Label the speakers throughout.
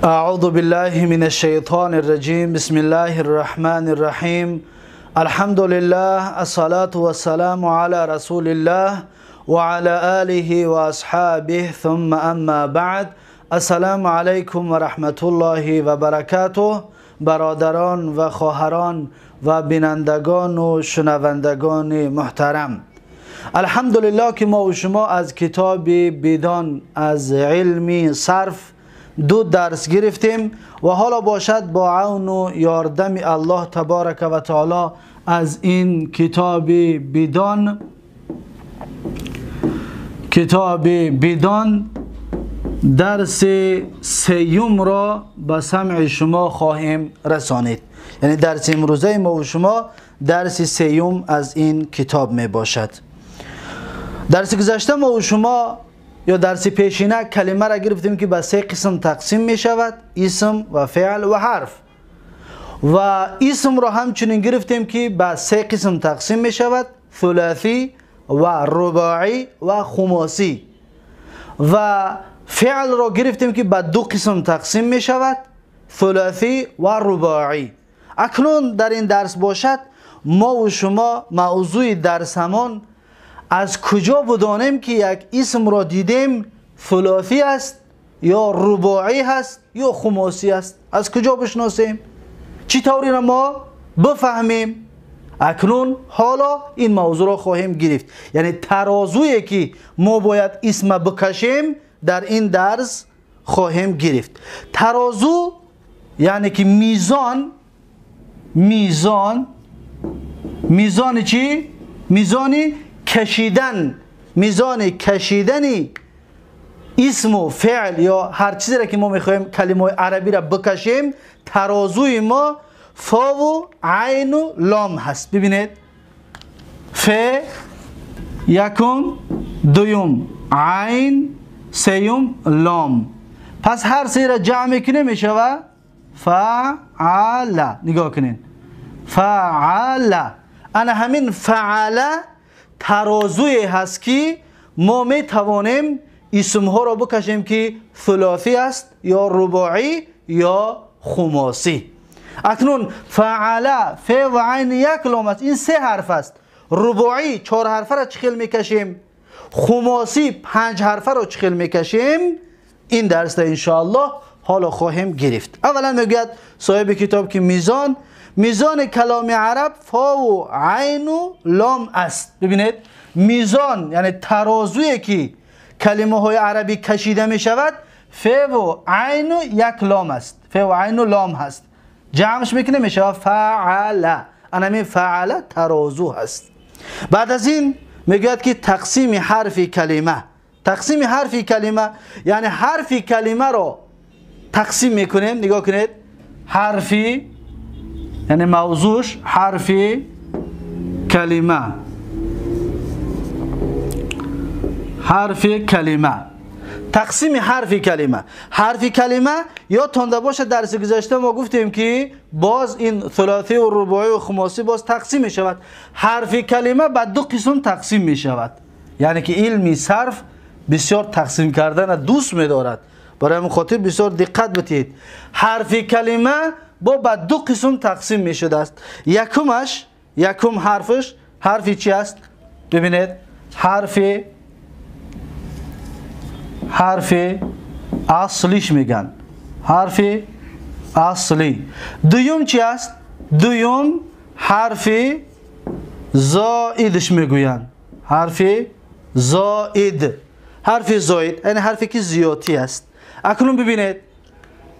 Speaker 1: أعوذ بالله من الشيطان الرجيم. بسم الله الرحمن الرحيم. الحمد لله، الصلاة والسلام على رسول الله وعلى آله وأصحابه، ثم أما بعد. السلام علیکم و رحمت الله و برکاته. برادران و خواهران و بینندگان و شنوندگان محترم، الحمدلله که ما و شما از کتاب بیدان از علم صرف دو درس گرفتیم و حالا باشد با عون و یاردم الله تبارک و تعالی از این کتاب بیدان، کتاب بیدان درس سیوم را به سمع شما خواهیم رسانید. یعنی درس امروزه ما و شما درس سیوم از این کتاب می باشد. درس گذشته ما و شما یا درس پیشینه کلمه را گرفتیم که به سه قسم تقسیم می شود: اسم و فعل و حرف. و اسم را همچنین گرفتیم که به سه قسم تقسیم می شود: ثلاثی و رباعی و خماسی. و فعل را گرفتیم که به دو قسم تقسیم می شود: ثلاثی و رباعی. اکنون در این درس باشد ما و شما موضوع درسمان از کجا بدانیم که یک اسم را دیدیم ثلاثی است یا رباعی هست یا خماسی است؟ از کجا بشناسیم؟ چی طوری را ما بفهمیم؟ اکنون حالا این موضوع را خواهیم گرفت. یعنی ترازویی که ما باید اسم بکشیم در این درس خواهیم گرفت. ترازو یعنی که میزان، میزان، میزان چی؟ میزان کشیدن، میزان کشیدن اسم و فعل یا هر چیزی را که ما میخوایم کلمه عربی را بکشیم، ترازوی ما فا و عین و لام هست. ببینید، ف یکم، دوم عین، سیوم لام. پس هر سه را جمع میکنه میشوه فعل. نگاه کنین، فعل. انا همین فعل ترازوی هست که ما می توانیم اسمها را بکشیم که ثلاثی است یا رباعی یا خماسی. اکنون فعل، ف و عین یک لام است، این سه حرف است. رباعی چهار حرفه را چخیل میکشیم، خماسی پنج حرفه را چخیل میکشیم. این درس انشاءالله حالا خواهیم گرفت. اولا میگوید صاحب کتاب که میزان، میزان کلام عرب فا و عین و لام است. ببینید، میزان یعنی ترازویی که کلمه های عربی کشیده می شود ف و عین و یک لام است، ف و عین و لام هست، جمعش میکنه می شود فعل. انمی فعل ترازو هست. بعد از این میگوید که تقسیم حرف کلمه، تقسیم حرف کلمه یعنی حرف کلمه را تقسیم میکنیم. نگاه کنید، حرفی یعنی موضوعش حرف کلمه، حرف کلمه، تقسیم حرف کلمه. حرف کلمه یادتان باشه درس گذشته ما گفتیم که باز این ثلاثی و رباعی و خماسی باز تقسیم می شود. حرف کلمه به دو قسم تقسیم می شود. یعنی که علمی صرف بسیار تقسیم کردن دوست می دارد، برای همین خاطر بسیار دقت بدهید. حرف کلمه با به دو قسم تقسیم می شده است. یکمش، یکم حرفش حرفی چی است؟ ببینید، حرف، حرف اصلیش میگن، حرف اصلی. دوم چی است؟ دوم حرف زائدش میگوین، حرف زائد، حرف زائد یعنی حرفی که زیادی است. اکنون ببینید،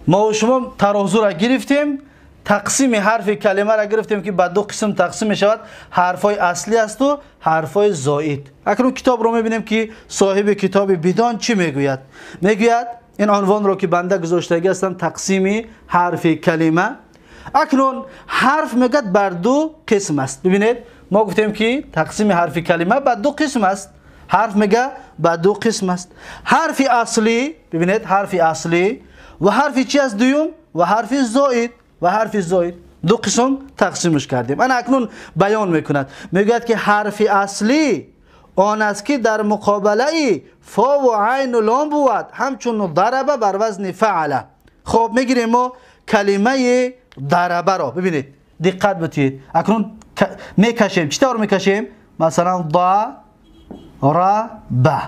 Speaker 1: ما و شما ترازو را گرفتیم، تقسیم حرف کلمه را گرفتیم که به دو قسم تقسیم می شود: حرفای اصلی است و حرفای زائد. اکنون کتاب رو میبینیم که صاحب کتاب بیدان چی میگوید. میگوید این عنوان رو که بنده گذاشتگی هستم، تقسیم حرف کلمه. اکنون حرف میگد بر دو قسم است. ببینید، ما گفتیم که تقسیم حرف کلمه به دو قسم است. حرف میگه به دو قسم است: حرف اصلی، ببینید حرف اصلی، و حرف چی است دوم، و حرف زائد، و حرف زائد. دو قسم تقسیمش کردیم. انا اکنون بیان میکند، میگوید که حرف اصلی آن است که در مقابله فا و عین و لام بود، همچون ضربه بر وزن فعله. خب میگیریم ما کلمه ضربه را. ببینید دقت بتید، اکنون میکشیم. چطور میکشیم؟ مثلا ضربه،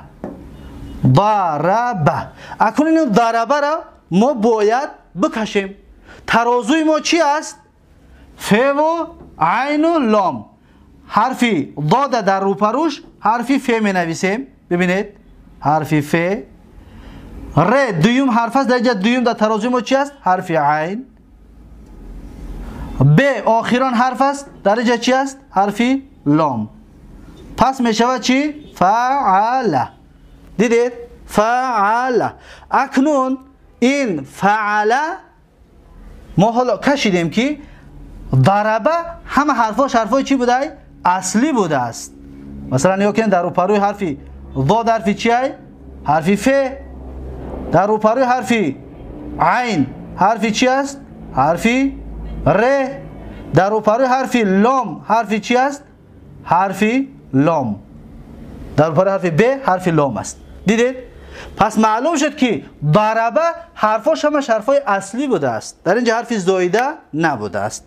Speaker 1: ضربه. اکنون این ضربه را ما باید بکشیم. ترازوی ما چی است؟ ف و عین و لام. حرفی ضاد در روپروش حرفی ف می نویسیم. ببینید حرفی ف، ر دویم حرف است، در اینجا دویم در ترازوی ما چی است؟ حرف عین. ب آخران حرف است، در اینجا چی است؟ حرف لام. پس می شود چی؟ فعل. دیدید؟ فعل. اکنون این فعل ما حالا کشیدیم که ضربه همه حرفاش حرفای چی بوده؟ اصلی بوده است. مثلا نگاه کنید در روپروی حرفی ضاد حرفی چی؟ حرفی ف. در روپروی حرفی عین حرفی چی است؟ حرفی ر. در روپروی حرفی لام حرفی چی است؟ حرفی لام. در روپروی حرفی ب حرفی لام است. دیدید؟ پس معلوم شد که ضربه حرفاش همش حرفای اصلی بوده است، در اینجا حرف زایده نبوده است.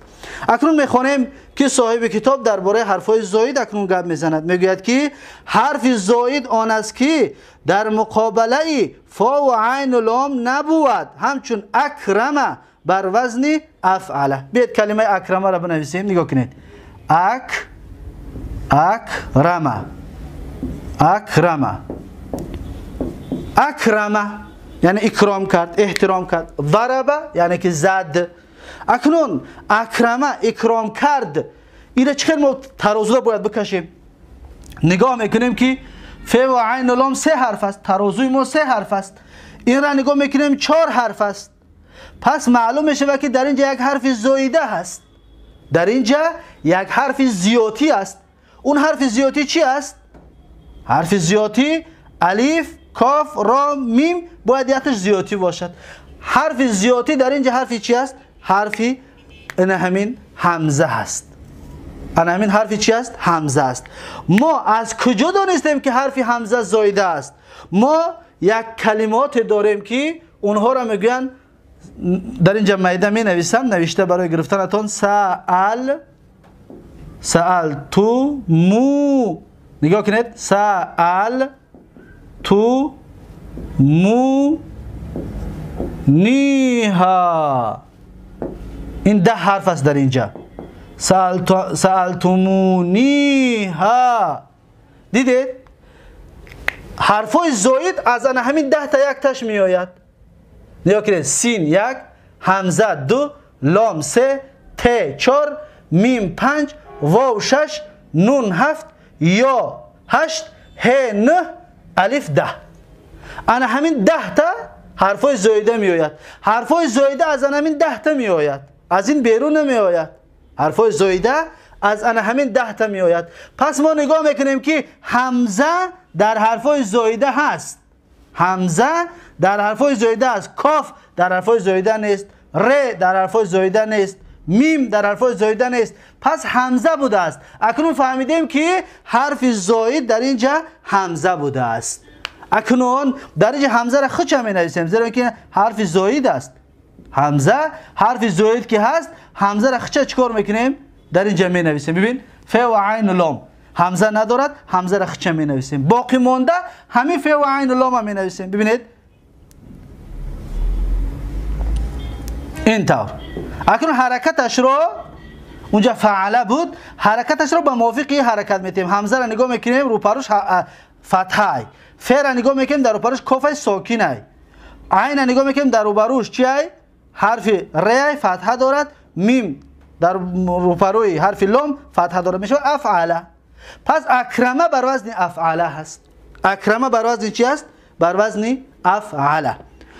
Speaker 1: اکنون میخوانیم که صاحب کتاب درباره حرفای زاید اکنون گپ میزند. میگوید که حرف زاید آن است که در مقابله فا و عین و لام نبود، همچون اکرمه بر وزن افعله. بیاید کلمه اکرمه را بنویسیم. نگاه کنید، اک، اکرمه، اکرمه، اکرمه یعنی اکرام کرد، احترام کرد. ضربه یعنی که زد. اکنون اکرمه اکرام کرد، اینه چه ما ترازو باید بکشیم؟ نگاه میکنیم که ف و عین و لام سه حرف است، ترازوی ما سه حرف است. این را نگاه میکنیم چهار حرف است. پس معلوم میشه که در اینجا یک حرف زایده هست، در اینجا یک حرف زیاتی است. اون حرف زیاتی چی است؟ حرف زیاتی الف، کاف، را، میم باید یکش زیاتی باشد. حرف زیاتی در اینجا حرفی چی است؟ حرفی این همین همزه هست. این همین حرفی چی است؟ همزه است. ما از کجا دانستیم که حرف همزه زایده است؟ ما یک کلمات داریم که اونها را میگوین، در اینجا میده می نویسم، نوشته برای گرفتنتون، سأل، سأل تو مو. نگاه کنید، سأل تو مو نیها. این 10 حرف است در اینجا. سألتمونیها. دیدید؟ حرفای زاید از ان همین 10 تا یک تاش می آید. نگاه کنید، سین 1، همزه 2، لام 3، ت 4، میم 5، واو 6، نون 7، یا 8، ه 9، الف 10. انا همین 10 تا حرفای زایده می آید. حرفای زایده از ان همین 10 تا می آید، از این بیرون نمی آید. حرفای زایده از ان همین 10 تا می آید. پس ما نگاه میکنیم که همزه در حرفای زایده هست، همزه در حرفای زایده است، کاف در حرفای زایده نیست، ر در حرفای زایده نیست، میم در حرفای زایده نیست. پس همزه بوده است. اکنون فهمیدیم که حرف زاید در اینجا همزه بوده است. اکنون در اینجا همزه را خود می نویسیم، زیرا که حرف زاید است. همزه حرف زاید که هست، همزه را خود چیکار میکنیم؟ در اینجا می نویسیم. ببین ف و عین و لام همزه ندارد، همزه را خود می نویسیم. باقی مانده همین ف و عین و لام می نویسیم. ببینید اینطور. اکنون حرکتش رو اونجا فعله بود، حرکتش رو به موافقی حرکت میتیم. همزه را نگاه میکنیم روپروش فتحه، ف را نگاه میکنیم در روپروش کاف ساکینه، عین را نگاه میکنیم در روپروش چیه؟ حرف ر فتحه دارد، میم در روپروی حرف لام فتحه دارد، میشه افعله. پس اکرمه بر وزن افعله هست. اکرمه بر وزن چی است؟ بر وزن افعله.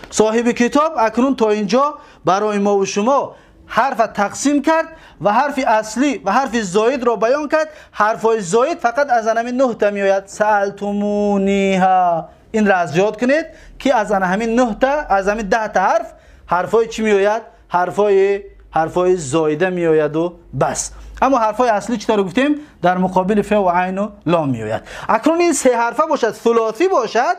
Speaker 1: صاحب کتاب اکنون تا اینجا برای ما و شما حرف تقسیم کرد و حرف اصلی و حرف زاید را بیان کرد. حرف زاید فقط از همین 9 تا میآید. سألتمونیها، این را از یاد کنید که از همین 9 تا، از همین 10 تا حرف، حرفای چی میآید؟ حرفای زایده میآید و بس. اما حرفای اصلی چطور گفتیم؟ در مقابل ف و عین و لام میآید. اکنون این سه حرفه باشد، ثلاثی باشد،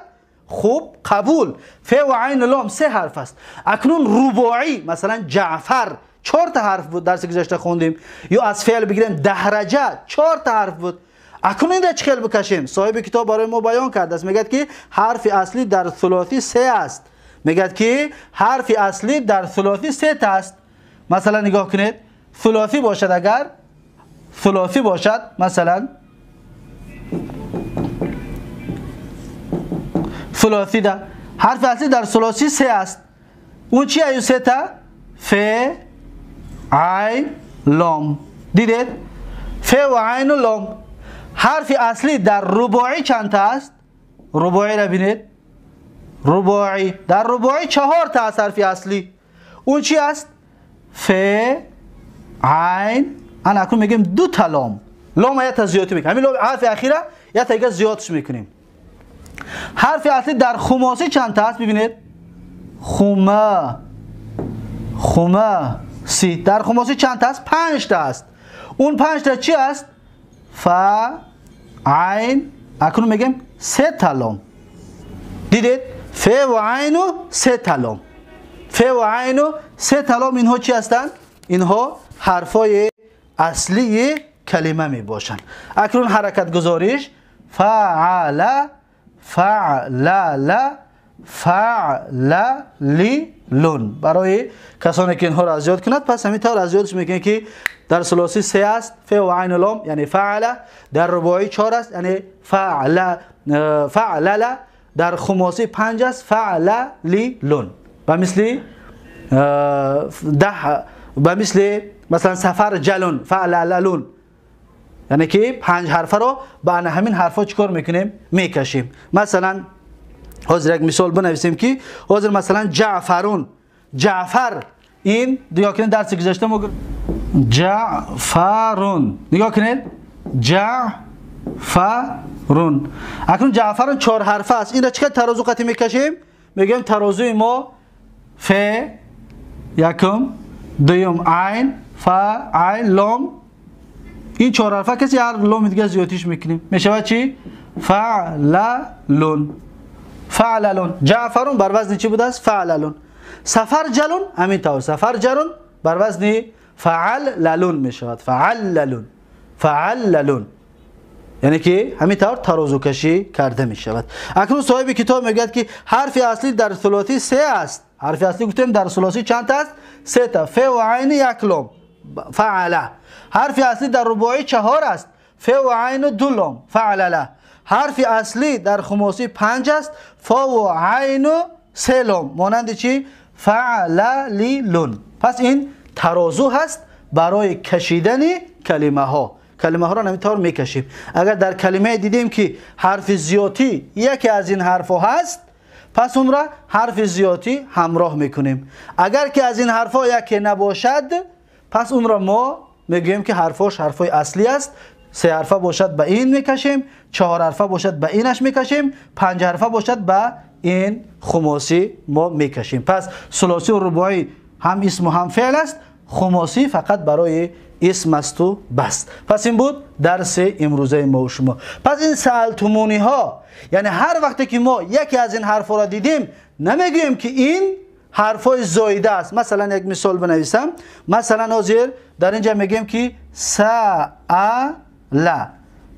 Speaker 1: خوب قبول، ف و عین و لام سه حرف است. اکنون رباعی مثلا جعفر 4 تا حرف بود، درس گذشته خوندیم. یا از فعل بگیریم دهرجه 4 تا حرف بود. اکنون این را چه خیلی بکشیم؟ صاحب کتاب برای ما بیان کرده است، میگه که حرف اصلی در ثلاثی 3 است. میگه که حرف اصلی در ثلاثی 3 تا است. مثلا نگاه کنید، ثلاثی باشد، اگر ثلاثی باشد مثلا ثلاثی ده، حرف اصلی در ثلاثی 3 است. اون چی ایو 3 تا؟ ف عین لام. دیدید؟ ف و عین و لام. حرف اصلی در رباعی چند تا است؟ رباعی را بینید، رباعی در رباعی 4 تا است حرف اصلی. اون چی است؟ ف عین. انا اکنون میگیم 2 تا لام، لام یه تا زیادی میکنیم، همین لام حرف اخیره یه تا دیگه زیادش میکنیم. حرف اصلی در خماسی چند تا است؟ ببینید خما خماسی در خماسی چند تا است؟ 5 تا است. اون 5 تا چی است؟ ف عین. اکنون میگیم 3 تا لام. دیدید؟ ف و عین و 3 تا لام، ف و عین و 3 تا لام، اینها چی هستند؟ اینها حرفای اصلی کلمه می باشند. اکنون حرکت گذاریش فعل فعلل فعللیلون. برای کسانی که اینها را از یاد کند پس همین طور از یادش میکنه که در ثلاثی 3 است، ف و عین و لام یعنی فعل، در رباعی 4 است یعنی فعل فعلل، در خماسی 5 است فعللیلون. و مثل ده، و مثل مثلا سفر جلون فعلللون، یعنی که 5 حرفه رو با همین حرفا چیکار میکنیم؟ میکشیم. مثلا حاضر یک مثال بنویسیم که حاضر مثلا جعفرون، جعفر، این نگاه کنید درس گذشته ما جعفرون، نگاه کنید جعفرون. اکنون جعفرون 4 حرفه است. این را چقدر ترازو قطعی میکشیم؟ میگیم ترازوی ما ف یکم، دوم عین، ف عین لام، این 4 حرفه کسی هر لام دیگه زیادیش میکنیم میشود چی؟ فعللون. فعللون جعفرون بر وزن چی بوده است؟ فعللون. سفر جلون همین طور، سفر جلون بر وزن فعللون میشود، فعللون فعللون، یعنی که همین طور ترازو کشی کرده میشود. اکنون صاحب کتاب میگوید که حرف اصلی در ثلاثی 3 است. حرف اصلی گفتیم در ثلاثی چند است؟ 3 تا، ف و عین 1 لام فعله. حرف اصلی در رباعی 4 است، ف و عین 2 لام فعلله. حرف اصلی در خماسی 5 است، ف و عین 3 لام، مانند چی؟ فعللیلون. پس این ترازو هست برای کشیدن کلمه ها. کلمه ها را همینطور میکشیم. اگر در کلمه دیدیم که حرف زیادی یکی از این حرف ها هست، پس اون را حرف زیادی همراه میکنیم. اگر که از این حرف ها یکی نباشد، پس اون را ما میگوییم که حرفاش حرفای اصلی است. 3 حرفه باشد به این میکشیم، 4 حرفه باشد به اینش میکشیم، 5 حرفه باشد به این خماسی ما میکشیم. پس ثلاثی و رباعی هم اسم و هم فعل است، خماسی فقط برای اسم است و بس. پس این بود درس امروزه ما و شما. پس این سألتمونی ها، یعنی هر وقتی که ما یکی از این حرفا را دیدیم نمیگوییم که این حرفای زایده است. مثلا یک مثال بنویسم، مثلا حاضر در اینجا میگیم که سأل،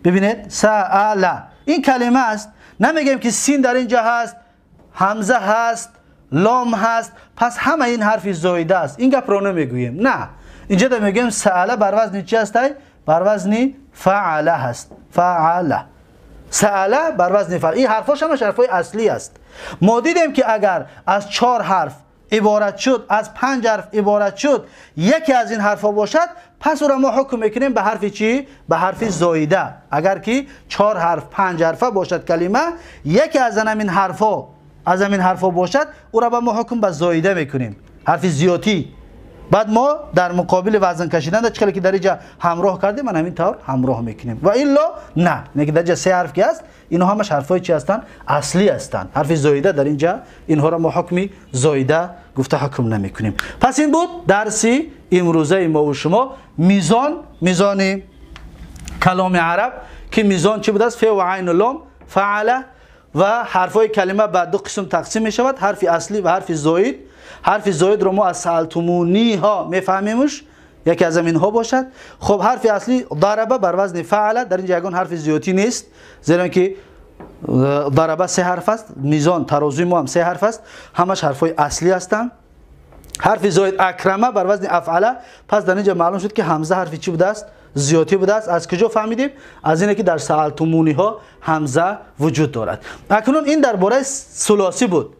Speaker 1: ببینید سأل این کلمه است، نمیگیم که سین در اینجا هست، همزه هست، لام هست، پس همه این حرف زایده است، این گپ رو نمیگوییم. نه، اینجا در میگیم سأل بر وزن چی هست؟ بر وزن فعل هست، فعل. سأل بر وزن فعل. این حرفاش همش حرفای اصلی است. ما دیدیم که اگر از 4 حرف عبارت شد، از 5 حرف عبارت شد، یکی از این حرفا باشد، پس او را ما حکم میکنیم به حرف چی؟ به حرف زایده. اگر که 4 حرف 5 حرفه باشد کلمه، یکی از همین حرفا از همین حرفا باشد، او را به ما حکم به زایده میکنیم، حرف زیادی. بعد ما در مقابل وزن کشیدن در چه که در اینجا همراه کردیم، من همین طور همراه میکنیم. و الا نه، نه که در اینجا 3 حرف که است، اینها همش حرفای چی هستند؟ اصلی هستند. حرف زایده در اینجا اینها را ما حکمی زایده گفته حکم نمیکنیم. پس این بود درسی امروزه ما و شما، میزان کلام عرب که میزان چی بوده است؟ ف و عین و لام فعل، و حرفای کلمه به دو قسم تقسیم می شود، حرف اصلی و حرف زاید. حرف زاید رو ما از سألتمونی ها میفهمیمش، یکی از اینها باشد. خب حرف اصلی ضربه بر وزن فعل، در اینجا یگان حرف زیادی نیست، زیرا که ضربه سه حرف است، میزان ترازوی ما هم سه حرف است، همش حرفای اصلی هستند. حرف زاید اکرمه بر وزن افعله، پس در اینجا معلوم شد که همزه حرف چی بوده است؟ زیادی بوده است. از کجا فهمیدیم؟ از اینه که در سألتمونی ها همزه وجود دارد. اکنون این درباره ثلاثی بود،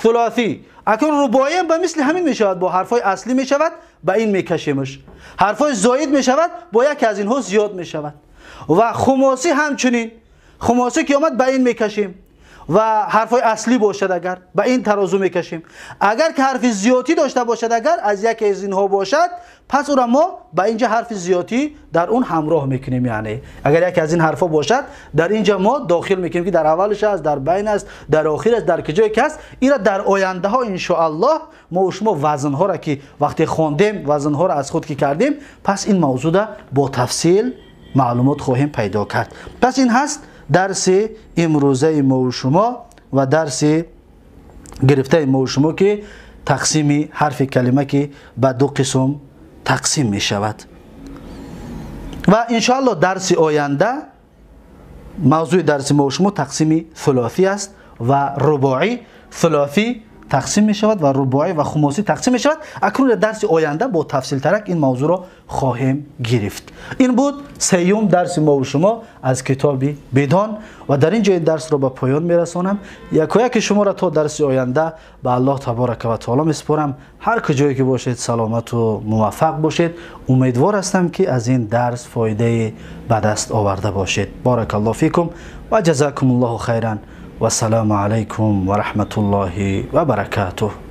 Speaker 1: ثلاثی. اکنون رباعی هم به مثل همین می شود، با حرفای اصلی می شود، به این میکشیمش. حرفای زاید می شود، با یکی از اینها زیاد می شود. و خماسی همچنین، خماسی که آمد به این میکشیم و حرفای اصلی باشد اگر به این ترازو میکشیم. اگر که حرف زیادی داشته باشد، اگر از یکی از اینها باشد، پس او را ما به اینجا حرف زیادی در اون همراه میکنیم. یعنی اگر یکی از این حرفا باشد در اینجا ما داخل میکنیم که در اولش است، در بین است، در آخر است، در کجای که است. این را در آینده ها ان شاء الله ما و شما وزن ها را که وقتی خواندیم، وزن ها را از خود که کردیم، پس این موضوع را با تفصیل معلومات خواهیم پیدا کرد. پس این هست درس امروزه ما و شما و درس گرفته ما و شما که تقسیم حرف کلمه که به دو قسم تقسیم می شود. و انشاءالله درس آینده موضوع درس ما و شما تقسیم ثلاثی است و رباعی. ثلاثی تقسیم می شود و رباعی و خماسی تقسیم می شود. اکنون درس آینده با تفصیل ترک این موضوع را خواهیم گرفت. این بود سیوم درس ما و شما از کتاب بدان و در اینجا این درس را به پایان می رسانم. یکایک شما را تا درس آینده به الله تبارک و تعالی می سپارم. هر کجایی که باشید سلامت و موفق باشید. امیدوار هستم که از این درس فایده به دست آورده باشید. بارک الله فیکم و جزاکم الله خیرا. والسلام عليكم ورحمة الله وبركاته.